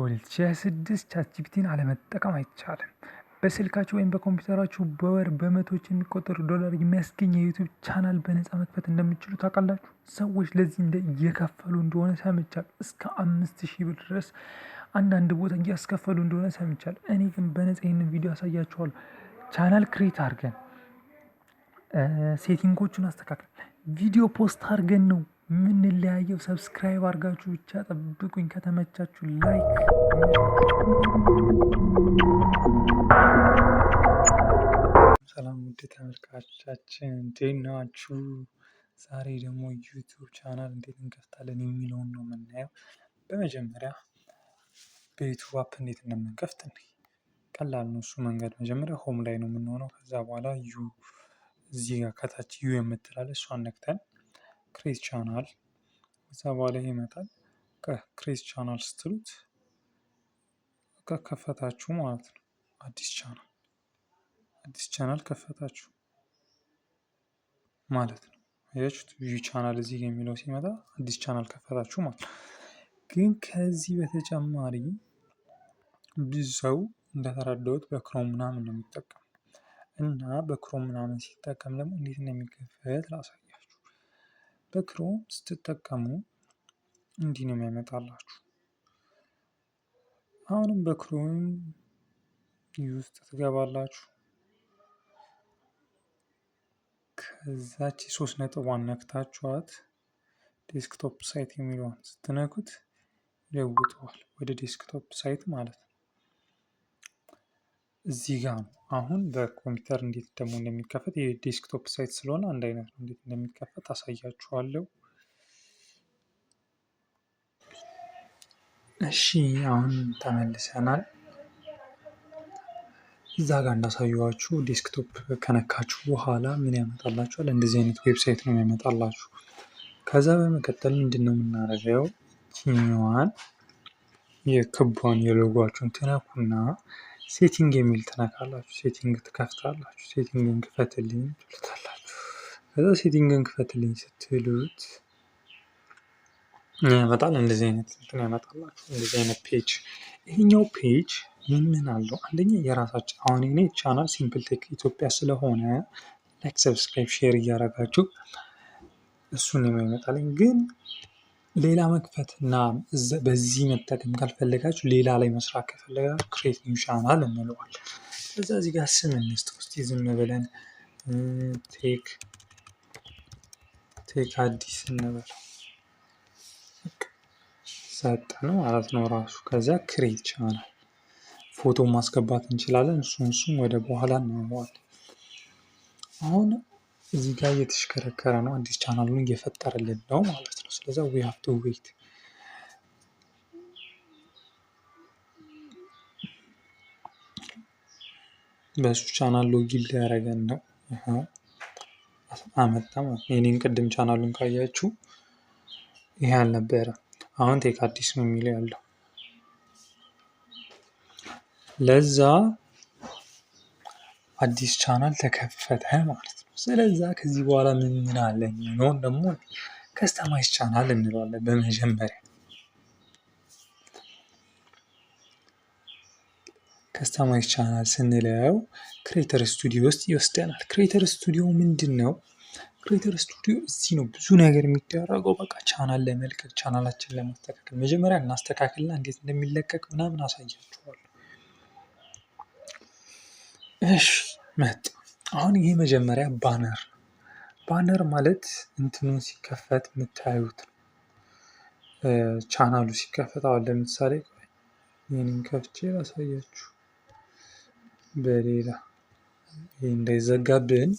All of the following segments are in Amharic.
በ2026 ChatGPT ን አለመጠቀም አይቻልም። በስልካችሁ ወይም በኮምፒውተራችሁ በወር በመቶዎች የሚቆጠሩ ዶላር የሚያስገኝ የ YouTube channel በነፃ መክፈት እንደምትችሉ ታውቃላችሁ? ሰዎች ለዚህ እንደ እየከፈሉ እንደሆነ ሰምቻለሁ። እስከ 5000 ብር ድረስ አንዳንድ ቦታ እያስከፈሉ እንደሆነ ሰምቻለሁ። እኔ ግን በነፃ ይህንን ቪዲዮ አሳያችኋለሁ። channel create አድርገን፣ setting ኦቹን አስተካክለን፣ ቪዲዮ post አድርገን ነው የምንለያየው። Subscribe አድርጋችሁ ብቻ ጠብቁኝ። ከተመቻችሁ like። ሰላም ውድ ተመልካቾቻችን፣ እንዴት ናችሁ? ዛሬ ደግሞ YouTube channel እንዴት እንከፍታለን የሚለውን ነው የምናየው። በመጀመሪያ በ YouTube app እንዴት እንደምንከፍት እንይ። ቀላል ነው እሱ መንገድ። መጀመሪያ home ላይ ነው የምንሆነው። ከዛ በኋላ U እዚህ ጋር ከታች U የምትላለች፣ እሷን ነክተን create channel፣ ከዛ በኋላ ይመጣል። Create channel ስትሉት ከፈታችሁ ማለት ነው። አዲስ ቻናል ከፈታችሁ ማለት ነው። አያችሁት? View channel እዚህ የሚለው ሲመጣ አዲስ ቻናል ከፈታችሁ ማለት ነው። ግን ከዚህ በተጨማሪ ብዙ ሰው እንደተረዳሁት በ Chrome ምናምን ነው የሚጠቀም እና በ Chrome ምናምን ሲጠቀም ደግሞ እንዴት እንደሚከፈት ላሳያችሁ። በ Chrome ስትጠቀሙ እንዲህ ነው የሚያመጣላችሁ። አሁንም በ Chrome ውስጥ ትገባላችሁ። ከዛች ሶስት ነጥቧን ነክታችኋት desktop site የሚለውን ስትነኩት ይለውጠዋል ወደ desktop site ማለት ነው። እዚህ ጋር ነው አሁን በኮምፒውተር እንዴት ደግሞ እንደሚከፈት፣ የ desktop site ስለሆነ አንድ አይነት ነው። እንዴት እንደሚከፈት አሳያችኋለሁ። እሺ፣ አሁን ተመልሰናል። እዛ ጋር እንዳሳየኋችሁ desktop ከነካችሁ በኋላ ምን ያመጣላችኋል? እንደዚህ አይነት website ነው የሚያመጣላችሁ። ከዛ በመቀጠል ምንድን ነው የምናደርገው? ቺኛዋን የክቧን የሎጓችሁን ትነኩና setting የሚል ትነካላችሁ። Setting ትከፍታላችሁ። Setting ን ክፈትልኝ ትሉታላችሁ። ከዛ setting ን ክፈትልኝ ስትሉት ያመጣል። እንደዚህ አይነት እንትን ያመጣላችሁ። እንደዚህ አይነት page። ይሄኛው page ምን ምን አለው? አንደኛ የራሳችን፣ አሁን እኔ channel Simple Tech ኢትዮጵያ ስለሆነ like፣ subscribe፣ share እያደረጋችሁ እሱን የሚያመጣልኝ። ግን ሌላ መክፈት እና በዚህ መጠቀም ካልፈለጋችሁ፣ ሌላ ላይ መስራት ከፈለጋችሁ create new channel እንለዋለን። ከዛ እዚህ ጋር ስም እንስጥ ውስጥ ዝም ብለን Tech አዲስ እንበል፣ ሰጠን ማለት ነው ራሱ። ከዛ create channel፣ ፎቶ ማስገባት እንችላለን። እሱን ወደ በኋላ እናየዋለን። አሁን እዚህ ጋር እየተሽከረከረ ነው፣ አዲስ ቻናሉን እየፈጠረልን ነው ማለት ነው። ስለዛ we have to wait። በሱ channel login ሊያደርገን ነው። አመጣ ማለት ነው። የኔን ቅድም ቻናሉን ካያችሁ ይሄ አልነበረ። አሁን Tech አዲስ ነው የሚለው ያለው። ለዛ አዲስ ቻናል ተከፈተ ማለት ነው። ስለዛ ከዚህ በኋላ ምን ምን አለ የሚለውን ደግሞ customize channel እንለዋለን። በመጀመሪያ customize channel ስንለው Creator Studio ውስጥ ይወስደናል። Creator Studio ምንድን ነው? Creator Studio እዚህ ነው ብዙ ነገር የሚደረገው። በቃ ቻናል ለመልቀቅ፣ ቻናላችን ለማስተካከል፣ መጀመሪያ እናስተካክልና እንዴት እንደሚለቀቅ ምናምን አሳያችኋለሁ። እሺ፣ መጣ። አሁን ይህ መጀመሪያ banner፣ banner ማለት እንትኑን ሲከፈት የምታዩት ነው። ቻናሉ ሲከፈት አሁን ለምሳሌ ይህንን ከፍቼ ላሳያችሁ። በሌላ ይህ እንዳይዘጋብን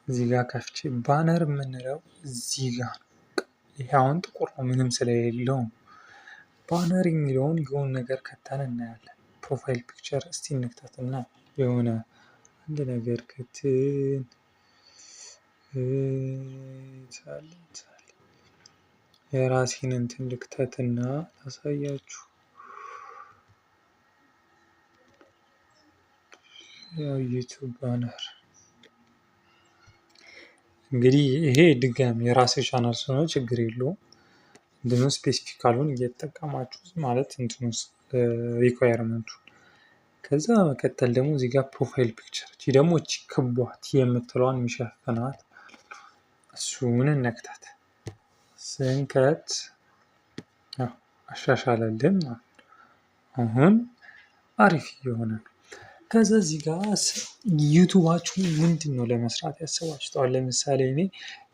እዚህ ጋር ከፍቼ፣ banner የምንለው እዚህ ጋር ነው። ይሄ አሁን ጥቁር ነው፣ ምንም ስለሌለው ነው። Banner የሚለውን የሆነ ነገር ከተን እናያለን። Profile picture እስቲ እንክተትና የሆነ አንድ ነገር ከትን። የራሴን እንትን ልክተትና ላሳያችሁ። ያው YouTube banner እንግዲህ ይሄ ድጋሚ የራሴ ቻናል ስለሆነ ችግር የለውም። ምንድነው specific ኡን እየተጠቀማችሁ ማለት እንትኑ requirement ኡ። ከዛ በመቀጠል ደግሞ እዚህ ጋር profile picture፣ እቺ ደግሞ እቺ ክቧ T የምትለዋን የሚሸፍናት እሱን እነክታት። ስንከት አሻሻለልን ማለት ነው። አሁን አሪፍ እየሆነ ነው። ከዛ እዚህ ጋር YouTube ኣችሁ ምንድን ነው ለመስራት ያሰባችሁት? አሁን ለምሳሌ እኔ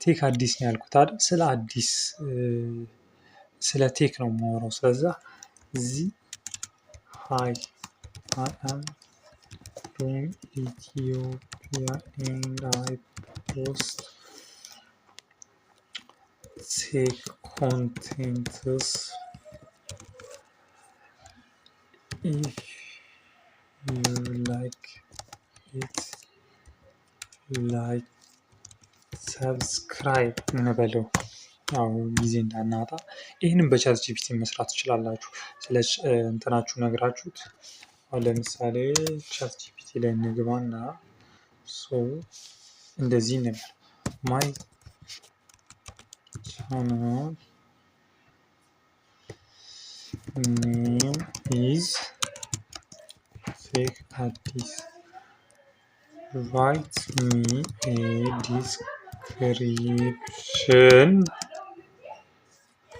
Tech አዲስ ነው ያልኩት አይደል? ስለ አዲስ ስለ tech ነው የማወራው። ስለዛ እዚህ "Hi, I am from Ethiopia and I post tech contents. If you like it, like, subscribe" እንበለው። ያው ጊዜ እንዳናጣ ይህንን በ ChatGPT መስራት ትችላላችሁ። ስለ እንትናችሁ ነግራችሁት አሁን ለምሳሌ ChatGPT ላይ እንግባና so እንደዚህ እንበል፣ "My channel name is Tech Addis. Write me a description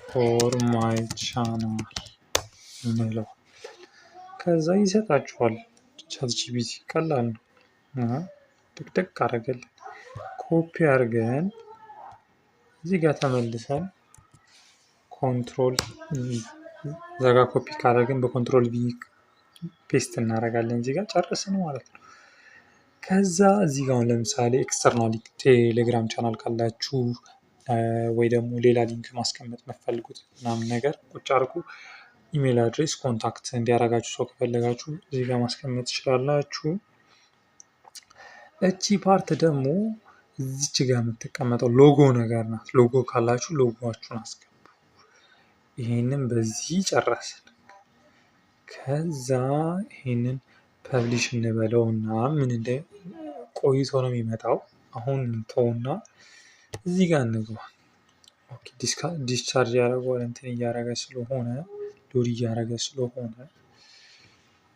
for my channel" እንለው። ከዛ ይሰጣችኋል። ChatGPT ቀላል ነው። ጥቅጥቅ አደረገልን። ኮፒ አድርገን እዚህ ጋር ተመልሰን control እዛ ጋር ኮፒ ካደረግን በ control V paste እናደርጋለን። እዚህ ጋር ጨረስን ማለት ነው። ከዛ እዚህ ጋር አሁን ለምሳሌ external Telegram channel ካላችሁ ወይ ደግሞ ሌላ link ማስቀመጥ የምትፈልጉት ምናምን ነገር ቁጭ አድርጉ። Email address contact እንዲያደርጋችሁ ሰው ከፈለጋችሁ እዚህ ጋር ማስቀመጥ ትችላላችሁ። እቺ part ደግሞ እዚች ጋር የምትቀመጠው ሎጎ ነገር ናት። ሎጎ ካላችሁ ሎጎአችሁን አስገቡ። ይሄንን በዚህ ጨረስን። ከዛ ይሄንን publish እንበለውና ምን እንደ ቆይቶ ነው የሚመጣው። አሁን እንተውና እዚህ ጋር እንግባ። Okay፣ discharge ያደረገዋል እንትን እያደረገ ስለሆነ፣ load እያደረገ ስለሆነ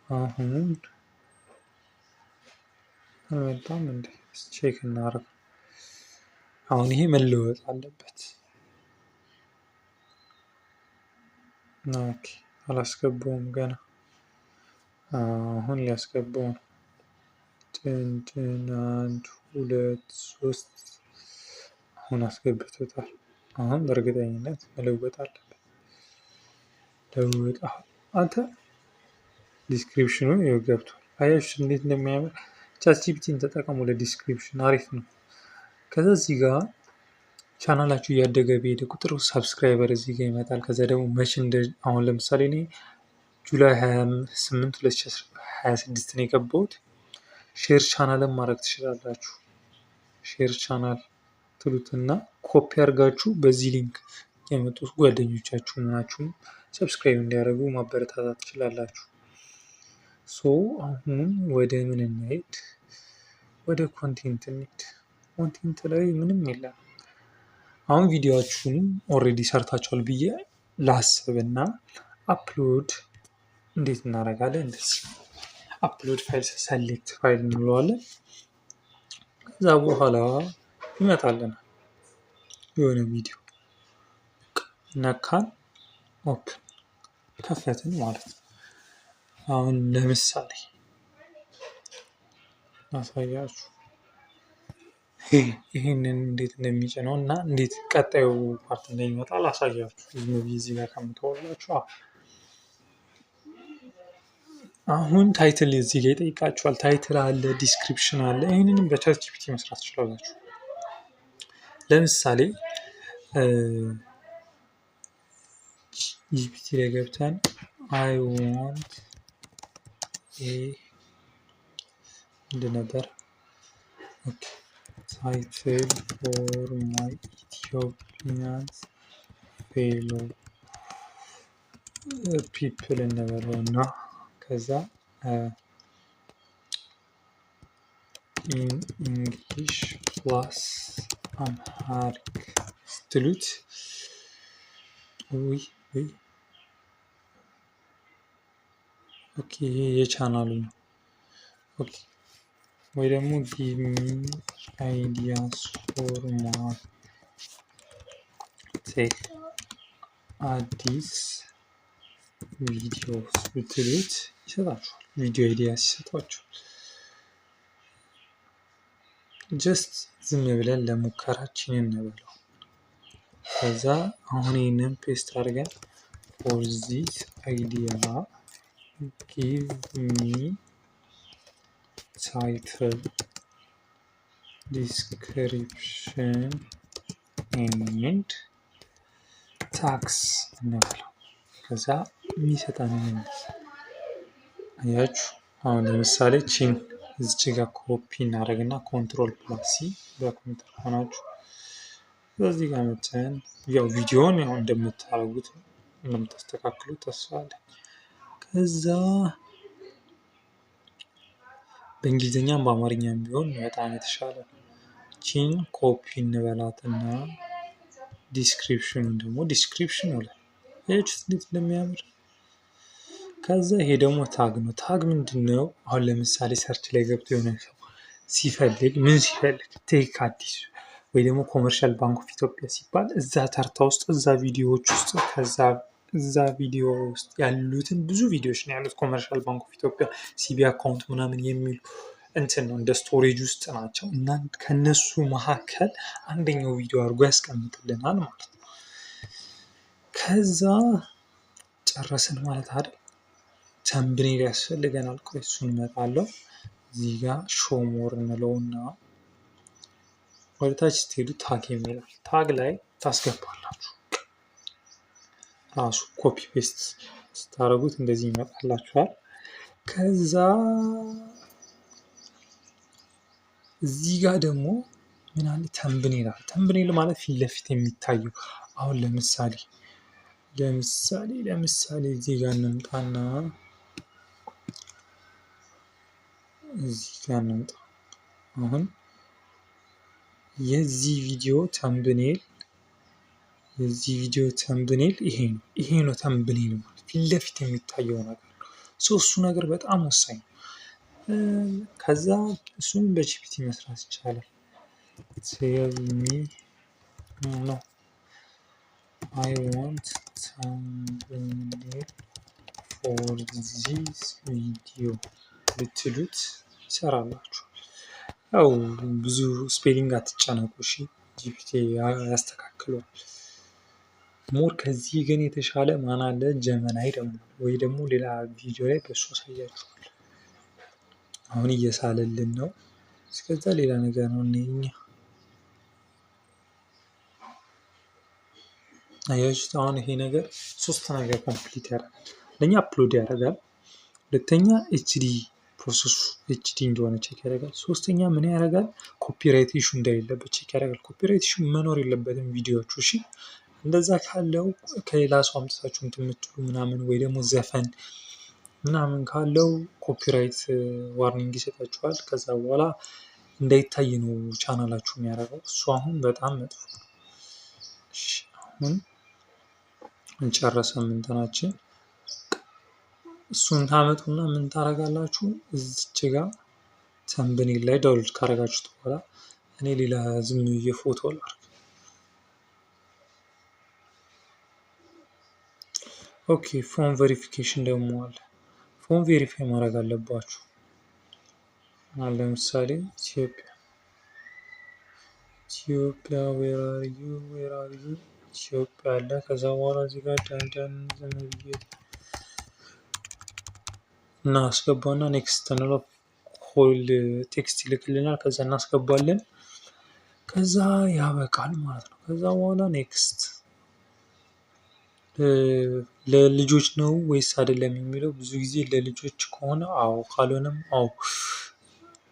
አሁን አልመጣም እንዴ? Check እናደርግ። አሁን ይሄ መለወጥ አለበት። Okay፣ አላስገባውም ገና። አሁን ሊያስገባው ነው። ድን አንድ ሁለት ሶስት፣ አሁን አስገብቶታል። አሁን በእርግጠኝነት መለወጥ አለበት። ለውጥ አንተ description ኑ ይኸው ገብቷል። አያችሁ እንዴት እንደሚያምር? ChatGPT ን ተጠቀሙ ለ description፣ አሪፍ ነው። ከዛ እዚህ ጋር ቻናላችሁ እያደገ በሄደ ቁጥር subscriber እዚህ ጋር ይመጣል። ከዛ ደግሞ መቼ እንደ አሁን ለምሳሌ እኔ July 28 2026 ነው የገባሁት። Share channel ን ማድረግ ትችላላችሁ። Share channel ትሉትና ኮፒ አድርጋችሁ በዚህ link የመጡት ጓደኞቻችሁ ምናችሁም subscribe እንዲያደርጉ ማበረታታት ትችላላችሁ። So አሁን ወደ ምን እንሄድ? ወደ content እንሂድ። Content ላይ ምንም የለም። አሁን ቪዲዮአችሁን already ሰርታችኋል ብዬ ላስብና upload እንዴት እናደርጋለን? እንደዚህ upload file፣ select file እንለዋለን። ከዛ በኋላ ይመጣልናል የሆነ ቪዲዮ፣ ነካን፣ open ከፈትን ማለት ነው። አሁን ለምሳሌ ላሳያችሁ ይህንን እንዴት እንደሚጭነው እና እንዴት ቀጣዩ part እንደሚመጣ ላሳያችሁ። ዝም ብዬ እዚህ ጋር ከምተወላችሁ አሁን title እዚህ ጋር ይጠይቃችኋል። Title አለ፣ description አለ። ይህንንም በ ChatGPT መስራት ትችላላችሁ። ለምሳሌ GPT ላይ ገብተን I want a ምንድን ነበር፣ title for my Ethiopians fellow people እንበለው እና ከዛ in English plus Amharic ስትሉት ውይ ውይ፣ okay፣ ይሄ የቻናሉ ነው። Okay፣ ወይ ደግሞ "Give me ideas for more Tech Addis videos" ብትሉት ይሰጣችኋል። Video ideas ይሰጧችኋል። Just ዝም ብለን ለሙከራችን እንበለው። ከዛ አሁን ይህንን paste አድርገን "For this idea, give me title, description and tags" እንበለው። ከዛ የሚሰጠንን አያችሁ። አሁን ለምሳሌ ቺን እዚች ጋር ኮፒ እናደርግና control plus C በኮምፒውተር ሆናችሁ በዚህ ጋር መተን ያው ቪዲዮን ያው እንደምታደርጉት እንደምታስተካክሉት ተስፋ አለኝ። ከዛ በእንግሊዝኛም በአማርኛም ቢሆን በጣም የተሻለ ነው። ቺን ኮፒ እንበላትና description ኑን ደግሞ description ኑ ላይ አያችሁት እንዴት እንደሚያምር። ከዛ ይሄ ደግሞ tag ነው። Tag ምንድን ነው? አሁን ለምሳሌ search ላይ ገብቶ የሆነ ሰው ሲፈልግ፣ ምን ሲፈልግ፣ Tech Addis ወይ ደግሞ Commercial Bank of Ethiopia ሲባል እዛ ተርታ ውስጥ፣ እዛ ቪዲዮዎች ውስጥ፣ ከዛ እዛ ቪዲዮ ውስጥ ያሉትን፣ ብዙ ቪዲዮዎች ነው ያሉት፣ Commercial Bank of Ethiopia፣ CBE account ምናምን የሚሉ እንትን ነው፣ እንደ storage ውስጥ ናቸው እና ከነሱ መካከል አንደኛው ቪዲዮ አድርጎ ያስቀምጥልናል ማለት ነው። ከዛ ጨረስን ማለት አይደል? Thumbnail ያስፈልገናል። ቆይ እሱን እመጣለሁ። እዚህ ጋር show more እንለውና ወደታች ስትሄዱ tag የሚላል tag ላይ ታስገባላችሁ። ራሱ copy paste ስታደርጉት እንደዚህ ይመጣላችኋል። ከዛ እዚህ ጋር ደግሞ ምን አለ? Thumbnail አለ። Thumbnail ማለት ፊት ለፊት የሚታየው፣ አሁን ለምሳሌ እዚህ ጋር እንምጣና እዚህ ጋር እንምጣ። አሁን የዚህ ቪዲዮ thumbnail ይሄ ነው። ይሄ ነው thumbnail ማለት፣ ፊት ለፊት የሚታየው ነገር ነው። So እሱ ነገር በጣም ወሳኝ ነው። ከዛ እሱን በ GPT መስራት ይቻላል። "Tell me", no, "I want thumbnail for this video" ብትሉት ይሰራላችሁ። ያው ብዙ spelling አትጨነቁ እሺ፣ GPT ያስተካክለዋል። More ከዚህ ግን የተሻለ ማን አለ? Gemini ደግሞ ወይ ደግሞ ሌላ ቪዲዮ ላይ በሱ አሳያችኋለሁ። አሁን እየሳለልን ነው። እስከዛ ሌላ ነገር ነው እኛ። አያችሁት? አሁን ይሄ ነገር ሶስት ነገር complete ያደርጋል። አንደኛ upload ያደርጋል። ሁለተኛ HD process ኡ HD እንደሆነ check ያደርጋል። ሶስተኛ ምን ያደርጋል? Copyright issue እንደሌለበት check ያደርጋል። Copyright issue መኖር የለበትም ቪዲዮዎቹ፣ እሺ። እንደዛ ካለው ከሌላ ሰው አምጥታችሁ እንትን የምትሉ ምናምን ወይ ደግሞ ዘፈን ምናምን ካለው copyright warning ይሰጣችኋል። ከዛ በኋላ እንዳይታይ ነው ቻናላችሁ የሚያደርገው። እሱ አሁን በጣም መጥፎ ነው። እሺ፣ አሁን እንጨረሰም እንትናችን። እሱን ታመጡና ምን ታደርጋላችሁ? እዚች ጋ thumbnail ላይ download ካደረጋችሁት በኋላ እኔ ሌላ ዝም ብዬ ፎቶ ላድርግ። Okay፣ phone verification ደግሞ አለ። Phone verify ማድረግ አለባችሁ። አሁን ለምሳሌ ኢትዮጵያ፣ ኢትዮጵያ፣ where are you, where are you፣ ኢትዮጵያ አለ። ከዛ በኋላ እዚህ ጋር ዳንዳን ዝም ብዬ እናስገባና next እንለው፣ call text ይልክልናል። ከዛ እናስገባለን። ከዛ ያበቃል ማለት ነው። ከዛ በኋላ next፣ ለልጆች ነው ወይስ አይደለም የሚለው፣ ብዙ ጊዜ ለልጆች ከሆነ አዎ፣ ካልሆነም አዎ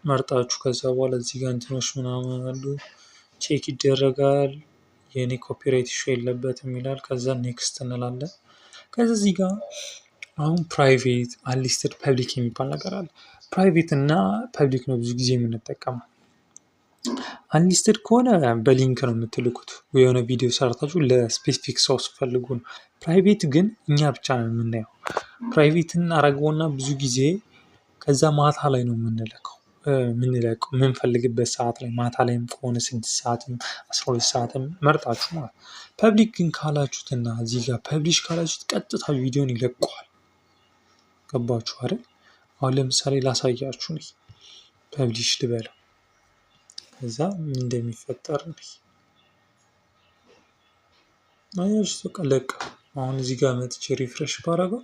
መርጣችሁ ከዛ በኋላ እዚህ ጋር እንትኖች ምናምን አሉ፣ check ይደረጋል። የኔ copyright issue የለበትም ይላል። ከዛ next እንላለን። ከዛ እዚህ ጋር አሁን private፣ unlisted፣ public የሚባል ነገር አለ። Private እና public ነው ብዙ ጊዜ የምንጠቀመው። Unlisted ከሆነ በ link ነው የምትልኩት፣ የሆነ ቪዲዮ ሰርታችሁ ለ specific ሰው ስትፈልጉ ነው። Private ግን እኛ ብቻ ነው የምናየው። Private ን አረገውና ብዙ ጊዜ ከዛ ማታ ላይ ነው የምንልከው፣ የምንለቀው የምንፈልግበት ሰዓት ላይ፣ ማታ ላይም ከሆነ 6 ሰዓትም 12 ሰዓትም መርጣችሁ ማለት። Public ግን ካላችሁትና እዚህ ጋር publish ካላችሁት ቀጥታ ቪዲዮን ይለቀዋል። ገባችሁ አይደል? አሁን ለምሳሌ ላሳያችሁ፣ publish ልበለው፣ ከዛ ምን እንደሚፈጠር አያችሁ። በቃ ለቀ። አሁን እዚህ ጋር መጥቼ refresh ባረገው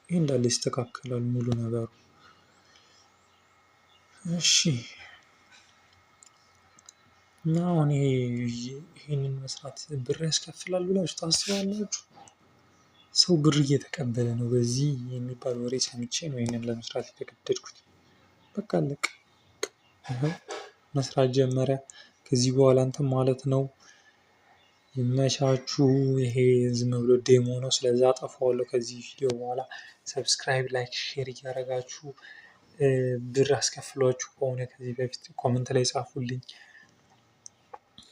ይህ እንዳለ ይስተካከላል ሙሉ ነገሩ። እሺ፣ እና አሁን ይሄንን መስራት ብር ያስከፍላል ብላችሁ ታስባላችሁ? ሰው ብር እየተቀበለ ነው በዚህ የሚባል ወሬ ሰምቼ ነው ይሄንን ለመስራት የተገደድኩት። በቃ አለቀ። ይኸው መስራት ጀመረ። ከዚህ በኋላ እንትን ማለት ነው። ይመቻችሁ። ይሄ ዝም ብሎ demo ነው። ስለዛ አጠፋዋለሁ ከዚህ ቪዲዮ በኋላ። Subscribe፣ like፣ share እያደረጋችሁ፣ ብር አስከፍሏችሁ ከሆነ ከዚህ በፊት comment ላይ ጻፉልኝ።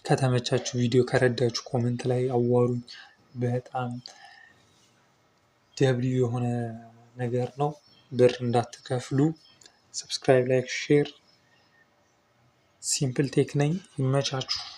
ከተመቻችሁ፣ ቪዲዮ ከረዳችሁ comment ላይ አዋሩኝ። በጣም W የሆነ ነገር ነው። ብር እንዳትከፍሉ። Subscribe፣ like፣ share። Simple Tech ነኝ። ይመቻችሁ።